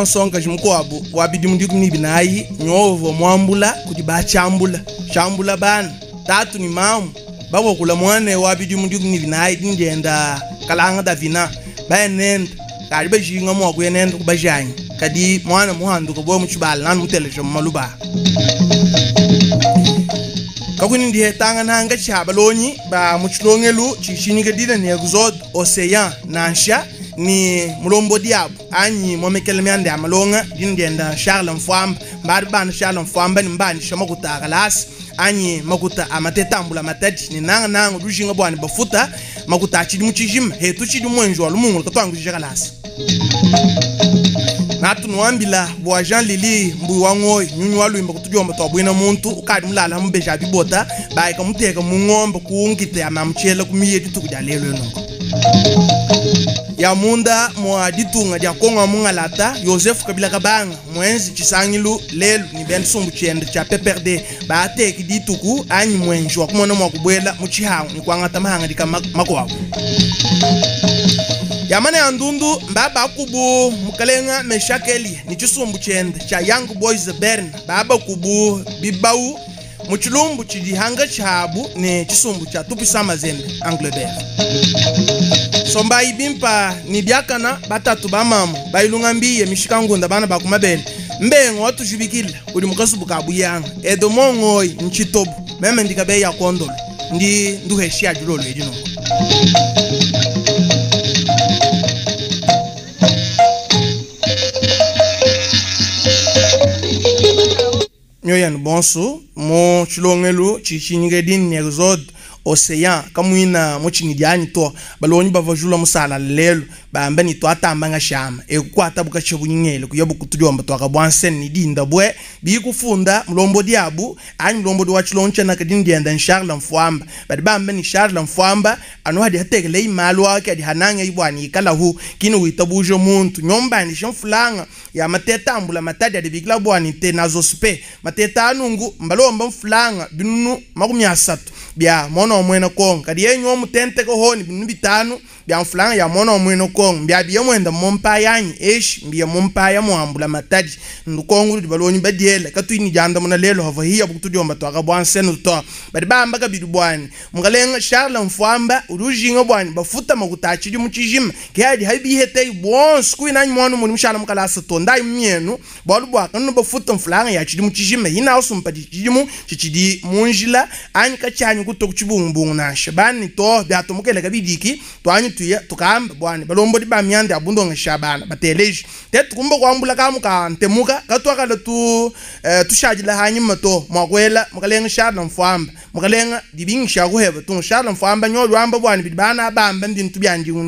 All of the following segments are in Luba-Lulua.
Mwana wa nsongaji mukuabu wa bidimu 14 nyovo mwambula kudi bachambula chambula bana tatu ni mamu bakokula mwana wa bidimu 14 ndienda kalanga davina bayenenda kali bajinga mwa kuyenenda kubajanyi kadi mwana muhanduka bo muchibala nanu muteleja mumaluba kakwini ndihe tanga nanga chabalonyi ba muchilongelu chishinyika dina ni exode ocean nansha ni mulombo diabu anyi momekele myande amalonga dina ndienda Charles Mfwamba mbari bana Charles Mfwamba ni mbani shama kutakalasi anyi makuta amateta ambula matadi ni nanga nanga dujinga bwani bafuta makuta achidi muchijima hetu chidi mwenjo wa lumungu katwangu kalasi natunuambila bwa Jean Lili mbuyi wa ng'oyi nyunyu wa lwimba kutujomba twabwina muntu ukadi mulala mubeja bibota baika muteka mung'ombe kuungite amamuchela kumiye dituku dia lelo enongo ya munda mwa ditunga dia kongo mungalata Joseph Kabila Kabanga mwenzi chisangilu lelo ni ben sumbu chiende cha PPRD baateki dituku anyi mwenji wa kumona mwa kubwela muchihangu ni kwangata mahanga dika makwabo yamane ya ndundu mbaba kubu mukalenga meshakeli ni chisumbu chiende cha Young Boys Bern baba kubu bibau muchilumbu chidihanga chabu ni chisumbu cha tupisa mazembe Anglebert somba ibimpa ni biakana batatu bamamu bailunga mbiye mishikangunda bana bakumabele mbengo watujibikila uli mukasubu kabuyanga edo mongoi nchitobu meme ndikabe ya kondolo ndi nduheshia julolo edino nyoyan bonsu mo chilongelu chichinigedin exode ocean kamwina muchingidyani to balonyi bavajula musala lelo bamba ni twatamba nga shama ekukwata bukachebunyingele kuyabu kutujomba twakabwansen ni dinda bwe bikufunda mulombo diabu anyi mulombo wa chiloncha na kadini dienda Charles Mfwamba badi bamba ni Charles Mfwamba anu hadi hatekele imali wake adi hananga ibwani ikalahu kini witabujo muntu nyomba ni shomfulanga ya mateta ambula matadi adi bikila bwani te nazospe mateta anungu mbalomba mfulanga binunu 30 bya mwana wa mwena kongo kadi yenyo mutente ko honi binunu 5 bya mfulanga ya mwana wa mwena kongo mbya biye mwenda mompa yanyi eshi mbiye mompa ya mwambula matadi ndukongo di balonyi badiela katuini janda muna lelo hava hiya bukutujomba twakabwansenu to badi bamba kabidi bwani mukalenga Charles Mfwamba urujinga bwani bafuta makutachidi muchijima kehadi habihete bonsu kuinanyi mwana muni mshala mukalasa to ndayi myenu bwalu bwaka no bafuta mfulanga ya chidi muchijima hina usumpa chidimu chichidi munjila anyi kachanyi kuto kuchibungbungu nasha bani to byatumukele kabidiki twanyi tuya tukamba bwani balombo di bamyanda abundonga shabana bateleji tetukumba kwambula kamuka ntemuka katwakala tu tushajila hanyuma to mwakwela mukalenga Charles Mfwamba mukalenga dibingisha kuheba tu Charles Mfwamba nyolwamba bwani bidibana bamba ndintu byandingu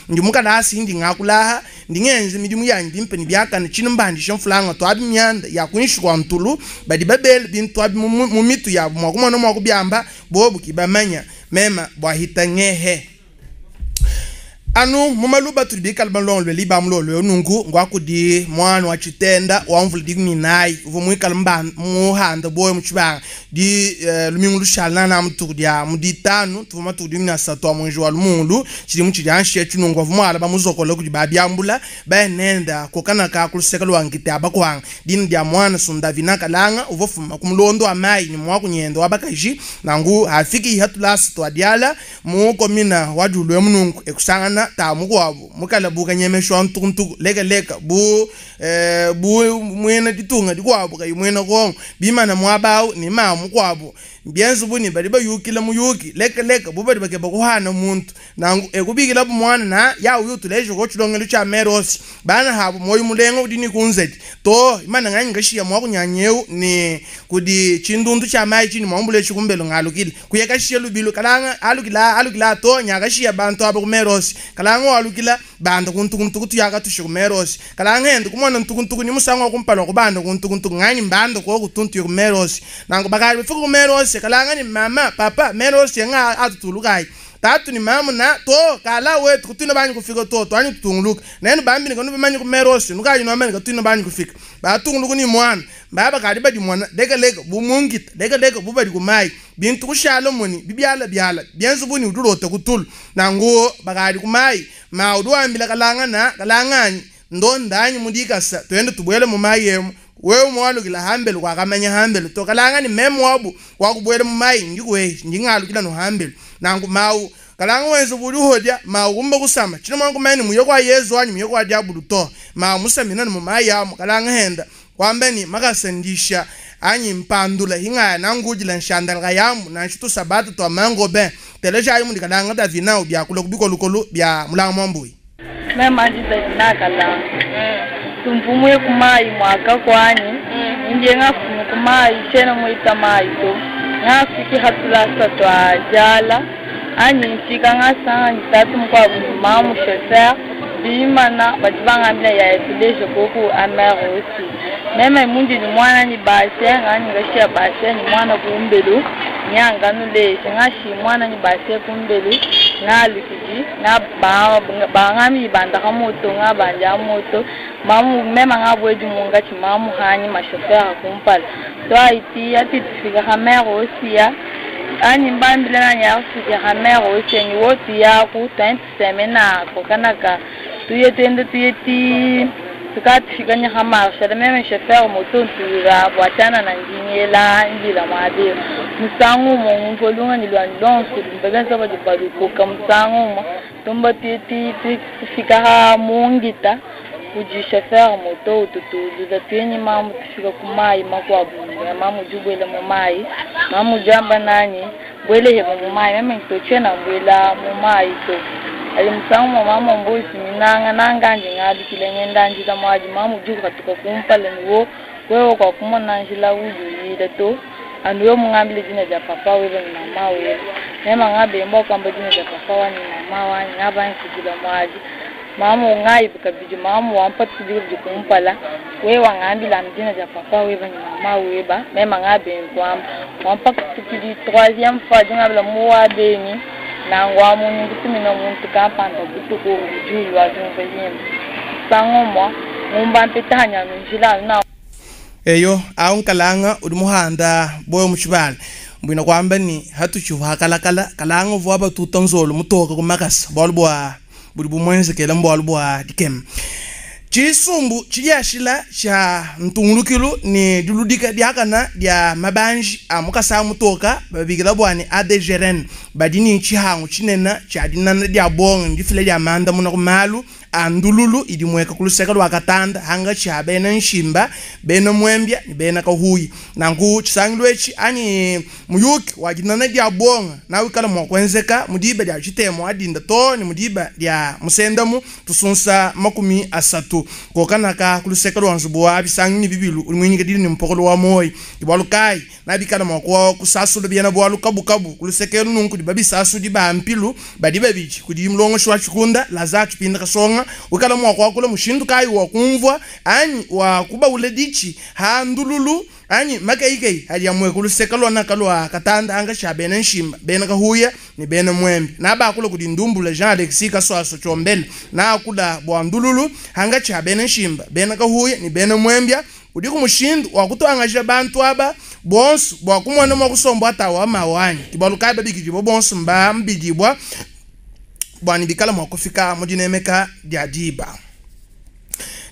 ndi mukalasi ndi ngakulaha ndingenze midimu yanyi bimpe ni byakana chino mbandisha mfulanga twabimyanda yakunshwa ntulu badi babel bintu abi mu mitu ya mwakumona mwakubyamba bobu kibamanya mema bwahita ngehe anu mumaluba tulibika balongo liba mlolo nungu ngwakudi mwana wa chitenda wa mvula 19 uvo mwikala mba muhanda boy muchibanga di lumingu lushala na mutuku dia muditanu tuvuma tuku di 13 mwezi wa lumulu chili muchili anshe chinungu avumwala bamuzokola kudi babyambula baenenda kokana ka kuluseka lwangite abakwanga dini dia mwana sunda vinakalanga uvofuma kumulondo amayi ni mwakunyendo wabakaji nangu hafiki hatulasi twadiala mukomina wadulwe munungu ekusangana tamukwabo mukalabuka nyemeshwa ntukuntuku leka leka bu bu mwena ditunga dikwabo kayi mwena kongo bimana mwabawu ni mamu kwabo byenzu buni bali bayukila muyuki leka leka bubali bakeba kuhana muntu nangu ekubikila bumwana na yawu yutuleje ko chilongelo cha merosi bana habo moyo mulengo udini kunzeti to imana nganyi ngashiya mwakunyanyeu ni kudi chindundu cha mayi chini mwambule chikumbelo ngalukile kuyekashiya lubilo kalanga alukila alukila to nyakashiya bantu abo kumerosi kalanga alukila banda kuntukuntuku tuyaka tushe kumerosi kalanga ende kumona ntukuntuku ni musango kumpala kubanda kuntukuntuku nganyi mbanda ko kutuntu kumerosi nangu bakali bifika kumerosi kalanga ni mama papa merosi nga atutulukai tatu ni mama na to kala wetu kutuna banyi kufika to to anyi tutunguluka nenu bambi ni kanu banyi kumerosi nukayi no amene kutuna banyi kufika batunguluka ni mwana baba kali badi mwana leka leka bumungita leka leka bubadi kumai bintu kushala muni bibyala byala byenzu buni udulota kutulu nangu bakali kumai ma uduambila kalanga na kalangani Ndonda anyi mudikasa twende tubwele mu mayi emu. Wewe mwalukila hambelu kwakamanya hambelu to kalanga ni meme wabu wakubwele mu mayi ndikuwe ndingalukila no hambelu nangu mau kalanga wenzo buli hodya mau kumba kusama chino mwangu mani muyo kwa Yesu anyi muyo kwa diabulu to mau musamina mu mayi amu kalanga henda kwambeni makasendisha anyi mpandula hinga nangujila nshandala yamu na nshitu sabatu to mango ben teleja ayi mundi kalanga davina bya kula kubikolukolu bya mulanga mwambui mema ndida kalanga tumvumuye kumayi mwaka kwani indiye ngafumu kumayi chena muita mayi to ngafiki hatulasa twajala anyi nfika ngasanga ntatu mukwabu mamu chauffeur bimana badi bangambila ya etudeje koku amer aussi meme mundi ni mwana ni base ngani ngashia base ni mwana kumbelu nyanga nuleshe ngashi mwana ni base kumbelu ngalukiji nga bangami bandaka moto nga banja moto mamu mema ngabweji mungachi mamu hanyi mashofera kumpala to aiti ati tufika hamer aussi ya anyi mbambile na nyafika hamer aussi ni wotu yaku 27 nako kanaka tuye twende tuye ti tukatifika ni hamarshal meme chauffeur moto ntura bwachana na njinyela njila mwabe musangu mo mvolunga ni lwa ndonso lumbegenza badi balukoka musangu mo tumba ti tufika ha mungita kuji chauffeur moto ututuluza tuyenyi mamu tufika kumayi makwabu mamu jubwele mu mayi mamu jamba nani bwele heba mu mayi meme ntoche na bwela mu mayi to ali musangu mo mamu mbusi minanga nanganje ngalukile ngenda njila mwaji mamu juka tuka kumpala niwo wewe kwa kumona njila ujuyile to anduwe mungambile jina lya papa wewe ni mama wewe mema ngabe mbo kwamba jina lya papa wani mama wani ngaba nkujila mwaji mamu ngayibuka biju mamu wampa tujibu kumpala wewe wangambila jina lya papa wewe ni mama wewe mema ngabe nkwamba wampa tukidi troisième fois jingabila muwa beni nangwa munyu kutumina muntu kampanda butuku ujulu azumve sango ngumba mpitanya njila na eyo awu nkalanga uli muhanda boyo muchibala mbwina kwamba ni hatuchivu kalakala kalanga vwa batuta nzolo mutoka kumakasa bwalu bwa buli bumwenzekela mbwalu bwa dikema chisumbu chiliashila cha ntungulukilu ni diludika diakana dia mabanji a mukasa mutoka babikila bwani ADGRN badi ni chihangu chinena cha dinana dia bonga ndifile dia manda muna kumalu andululu idi mweka kuluseka lwa katanda hanga cha bena nshimba bena mwembya ni bena kahuyi nangu chisangilwe echi ani muyuki wajinana dia bonga nawe kala mwakwenzeka mudiba dia chitemo adinda to ni mudiba dia musendamu tusunsa 30 kokanaka kuluseka lwa nzubu wa bisangi ni bibilu ulimwinyika dili ni mpokolo wa moyi ibwalukai nabikala mwakwa kusasula byana bwalu kabukabu kulusekelu nunku dibabisasu dibampilu badi babiji kudi mulongo shwa chikunda laza chipinda kasonga ukala mwakwa kula mushindu kai wa kumvwa anyi wa kuba ule dichi handululu anyi makaikei hali yamwe kuluseka lwa nakalwa katanda anga sha bena nshimba bena kahuya ni bena mwembe na bakula kudi ndumbula Jean Alexis Kaswaso chombele na akula bwandululu hanga cha bena nshimba bena kahuya ni bena mwembya udi kumushindu wakutwangaja bantu aba bonso bwa kumwana mwa kusombwa atawa mawanyi kibalukai babikijibo bonso mba mbidibwa bwani bikala mwakufika mudinemeka dia diba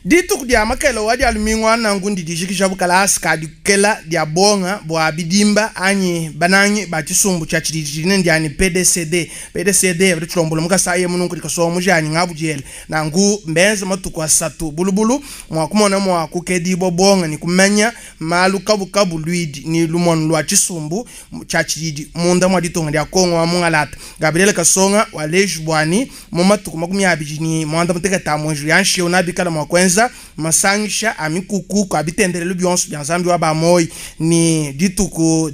dituku dia makelo wa dia lumingwa nangu ndidijikisha bukalasi kadikela dia bonga bwa bidimba anyi banangi ba chisumbu cha chidijine ndiani PDCD PDCD bali chilombola mukasaye munungu likasowa mujanyi ngabujele nangu mbenza matuku asatu bulubulu mwakumona mwakukedibwa bonga ni kumenya malu kabukabu lwidi ni lumonu lwa chisumbu cha chididi munda mwa ditonga dia Kongo wa mungalata Gabriel Kasonga wa leju bwani mu matuku 29 mwenju yanshio nabikala mwakwenza masangisha amikuku kwa bitendelelo byonso bya nzambi wa bamoyi ni dituku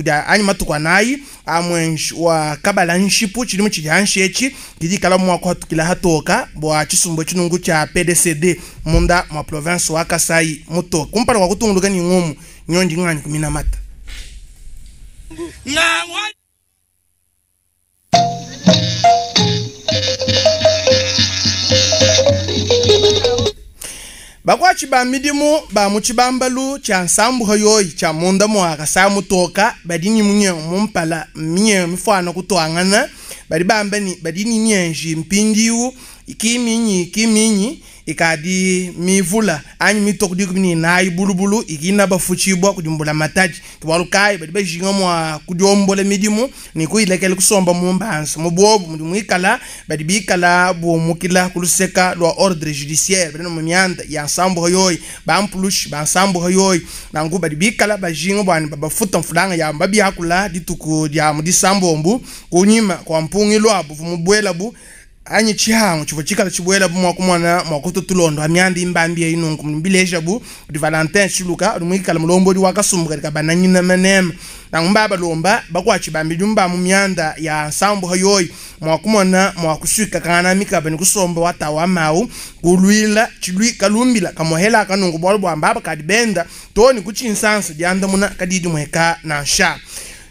dia anyi matuku anayi amwenji wa kabala nshipu chilimu chili echi kidikala mwako hatukila hatoka bwa chisumbo chinungu cha PDCD munda mwa province wa Kasai mutoka kumpala kwa kutunguluka ni ngumu nyondi ngani kumina mata bakwachi ba midimu ba muchibambalu cha nsambu hayoyi cha munda mwa Kasai mutoka badini munye mumpala minye mifano kutwangana bali bamba ni badini nyenji mpindiu ikiminyi Ikadi mivula anyi mitue ku 14 bulubulu ikina bafutshibua kudi mbulamatadi. Ke bualu kayi badi bajinga mua kudiombola midimu ne kuyilekela kusomba mu mbanza. Mu buobu mudi muikala badi bikala bumukila ku luseka lua ordre judiciaire badi mu mianda ya nsambu yoyi, bampulushi ba nsambu yoyi. Nanku badi bikala bajinga bua ne babafuta mfulanga ya babiakula dituku dia mu disambombu kunyima kua mpungilu abu vumubuelabu anyi tshihangu tshivua tshikala tshibuela bu mua kumona mua kututulondo amianda imbambi eyi nunku mbileja bu udi Valentin Tshiluka udi muikala mulombodi wa kasumbu kadi kabananyina manema. Nanku mbabalomba bakuatshi ba midimu ba mu mianda ya nsambu yoyi mua kumona mua kusuikakana mikaba ne kusomba wa tawa mau kulwila tshilwi kalumbila kamuhela kanungu bualu bua mbaba kadi benda to ni kutshinsansa diandamuna kadidi mweka nansha.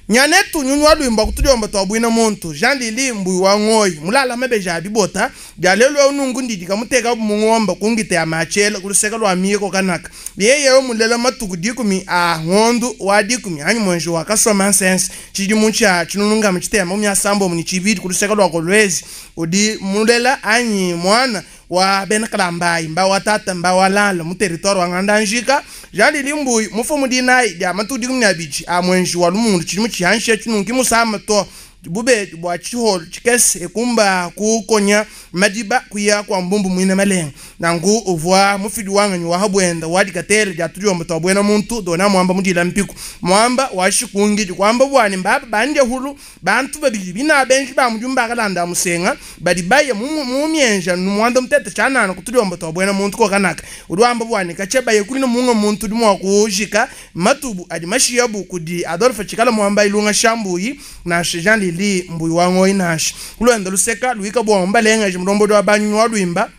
Nyanetu nyunyu wa lwimba kutuliomba twabwina muntu Jean Lili Mbuyi wa Ngoyi mulala mabeja abibota dia lelo unungu ndidi kamuteka mungomba kungite ya machela kuluseka lwa miko kanaka yeye mulela matuku 10 a ngondu wa 10 anyi mwenji wa kasoma nsense chidi muncha chinununga mchitema mumya sambo muni chibidi kuluseka lwa Kolwezi udi mulela anyi mwana wa bena kalambai mba wa tata mba wa lala mu territoire wa Ngandanjika. Jean Lili Mbuyi mufumu dinai dia matuku 12 a mwenji wa lumundu chilimu chihanshe chinunki musama to bube bwa chiholo chikese ekumba kukonya madiba kuya kwa mbumbu mwina malenga. Nangu uvwa mufidi wanganyi wa habwenda wadikatele dia tuliomba twabwena muntu dona mwamba mudila mpiku mwamba washikungi kwamba bwani mbaba banje hulu bantu babili bina benji ba mujumba kalanda musenga badi baye mu myenja numwanda mutete chanana kutuliomba twabwena muntu ko kanaka udwamba bwani kache baye kuli munga muntu dimwa kujika matubu adi mashiyabu kudi Adolphe Chikala mwamba ilunga shambuyi na Jean Lili Mbuyi wa Ngoyi nashi kulwenda luseka luika bwa mbalenga jimlombo wa banyu wa lwimba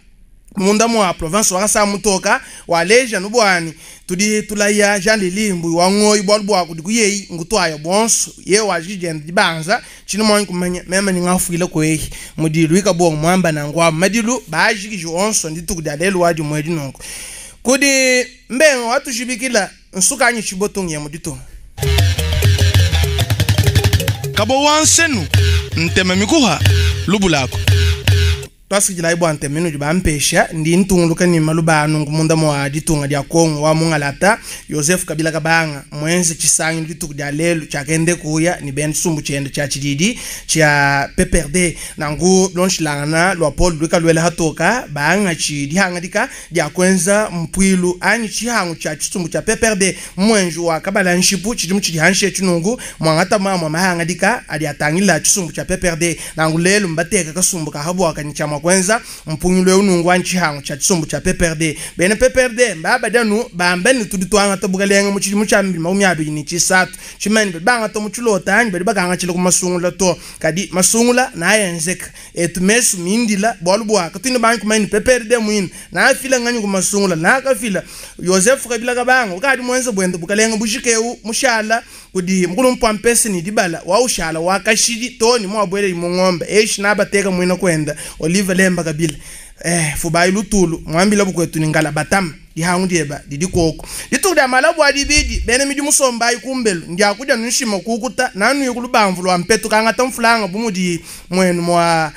munda mwa province wa Samutoka waleja nubwani tudi tulaya Jean Lili Mbuyi wa Ngoyi bwa bwa kudi kuyeyi ngutwaya bonso ye wajijenda dibanza chino mwanyi kumanya mema ningafuile kweyi mudilu ika bwa mwamba na ngwa madilu bajikije onso ndituku dia lelo wadi mwedi nonko kudi mbengo watushibikila nsukanyi chibotungi ya muditunga kabo wansenu ntema mikuha lubulako twasikila ibwa ntemeno dibampesha ndi ntunguluka ni malubanu ngumunda mwa ditunga dia Kongo wa mungalata Joseph Kabila Kabanga mwenze chisangi dituku dia lelo chakende kuya ni ben sumbu chende cha chididi cha PPRD nangu lonshilangana lwa Paul Luka lwele hatoka banga chidihanga dia kwenza mpwilu anyi chihangu cha chisumbu cha PPRD mwenju wa kabala nshipu chidimu chidihanshe chinungu mwangata mwa mahanga dika adi atangila chisumbu cha PPRD nangu lelo mbateka kasumbu kahabwa kanyicha kwenza mpungilo unungu anchihangu cha chisumbu cha PPRD bene PPRD mbaba danu bambeni tuditwanga tobukalenga muchidimu cha mbili makumi abili ni chisatu chimani banga to muchilota anyi bali bakanga chile kumasungula to kadi masungula nayenzeka etumesu mindila bwalu bwa katini banki kumani PPRD mwini nafila nganyi kumasungula nakafila Joseph Kabila Kabanga ukadi mwenza bwende bukalenga bushikeu mushala kudi mukulu mpampesi ni dibala waushala wakashidi toni mwabwele imongombe eshi nabateka mwina kwenda Olive Lemba Kabila fubayi lutulu mwambila bukwetu ningala batam dihangu dieba didikoko dituku malabu adibidi bene midi musomba ikumbelu ndiakuja nishima kukuta nanu yukulubamvu lwa mpetu kangata mfulanga bumudi mwenu mwa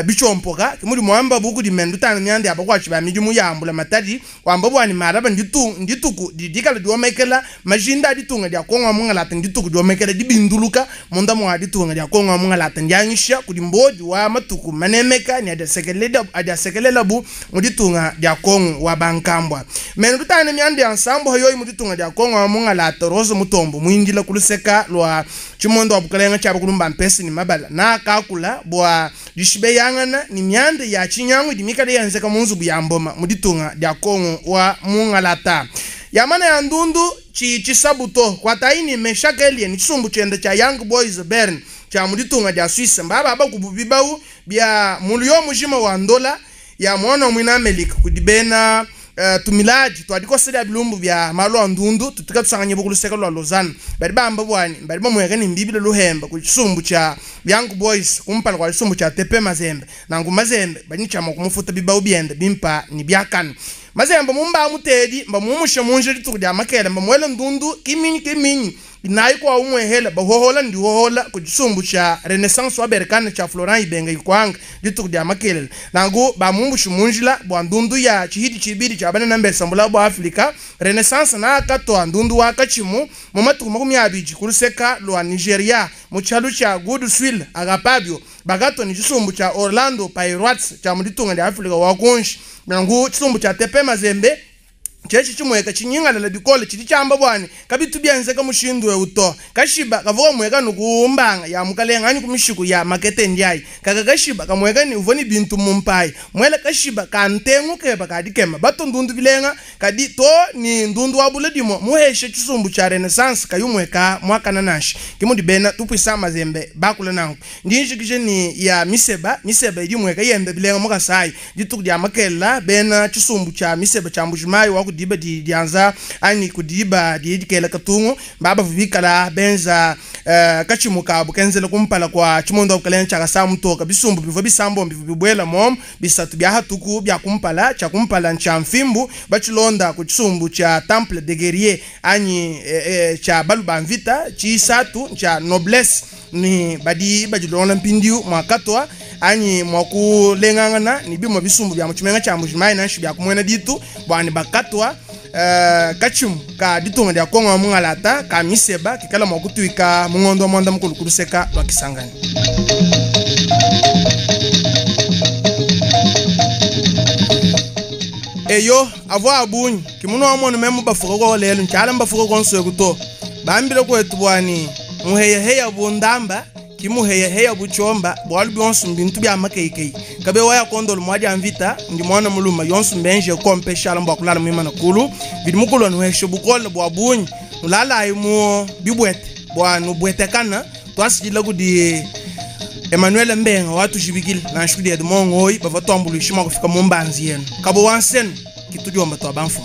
bichompoka kimudi mwamba buku dimendu tano myande abakwachi ba midi muyambula matadi wamba bwani maraba nditu ndituku didikala diomekela majinda ditunga dia Kongo mungalata ndituku diomekela dibinduluka munda mwa ditunga dia Kongo mungalata ndianyisha kudi mbodi wa matuku manemeka ni adasekelela adasekelela bu muditunga dia Kongo wa bankambwa menu tutane myande ensemble hayo muditunga dia Kongo mungalata Rose Mutombo mwingila kuluseka lwa chimondo wa bukalenga cha bakulumba mpesi ni mabala na kakula bwa dishibe yangana ni myande ya chinyangu dimikale yanzeka munzubu ya mboma muditunga dia Kongo wa mungalata yamana ya ndundu chi chisabuto kwa taini meshakeli ni chisumbu chenda cha Young Boys Bern cha muditunga dia Suisse mbaba bakububibau bya mulio mujima wa ndola ya mwana mwina Amerika kudibena tumilaji twadikosela bilumbu bya malo ndundu tutuka tusanganye bukuluseka lwa Lausanne bali bamba bwani bali bamweka ni mbibile luhemba ku chisumbu cha Young Boys kumpala kwa chisumbu cha Tepe Mazembe nangu Mazembe bali chama kumufuta bibau biende bimpa ni byakana Mazembe mumba mutedi mba mumushe munje dituku dia makele mba mwele ndundu kiminyi kiminyi Binayi kwa umwehela bahohola ndihohola ku tshisumbu tshia Renaissance wa Berkane tshia Florent Ibenge Ikwanga dituku dia makelele. Nanku bamumbushi munjila bua ndundu ya tshihidi tshibidi tshia banene mbesa mbula bua Afrika Renaissance nakatwa ndundu wa kachimu mu matuku 20 ku luseka lwa Nigeria mu tshialu tshia Goodwill Agapabio bakatwa ni tshisumbu tshia Orlando Pirates tshia mu ditunga dia Afrika wa kunshi. Nanku tshisumbu tshia TP Mazembe chechi chimweka chinyingalala bikole chili chamba bwani kabitu byenzeka mushindu we uto kashiba kavuka mweka nukumbanga ya mukalenga anyi kumishiku ya makete ndiayi kaka kashiba kamweka ni uvoni bintu mumpai mwela kashiba kantengu keba kadikema bato ndundu bilenga kadi to ni ndundu wabule dimo muheshe chisumbu cha Renaissance kayumweka mwakana nashi kimudi bena tupwisa Mazembe bakula nangu ndinjikije ni ya miseba miseba idi mweka yembe bilenga mukasai dituku dia makela bena chisumbu cha miseba cha Mbujimayi wa kudiba di dianza ani kudiba di dikela katungu baba vubikala benza kachimuka bukenzela kumpala kwa chimondo bukalenga cha kasamu toka bisumbu bivwa bisambo bibwela mom bisatu bya hatuku bya kumpala cha kumpala ncha mfimbu bachilonda ku chisumbu cha Temple de Guerrier ani cha baluba mvita chisatu cha noblesse ni badi bajilonda mpindiu mwakatwa anyi mwakulengangana ni bimwe bisumbu bya muchimenga cha Mbujimayi nanshi bya kumwena ditu bwani bakatwa kachimu ka ditunga dia Kongo mungalata ka miseba kikala mwakutuika mungondo mwanda mukulu kuluseka lwa Kisangani. Eyo avwa abunyi kimuno amonu memu bafuka kwa lelo nchala mbafuka kwa nswe kuto bambile kwetu bwani muheya bundamba kimuheya buchomba bwalu byonsu mbintu bya makeikei kabe waya kondolo mwaja mvita ndi mwana muluma yonsu mbenje kompe shala mbwa kulala mwimana kulu bidi mukulu nuheshe bukola bwa bunyi nulala ayi mu bibwete bwa nubwetekana twasijila kudi Emmanuel Mbenga watu jibikile na nshudi Edmond Ngoyi bava twambulushima kufika mu mbanzi yenu kabo wansenu kitujomba twa banfu.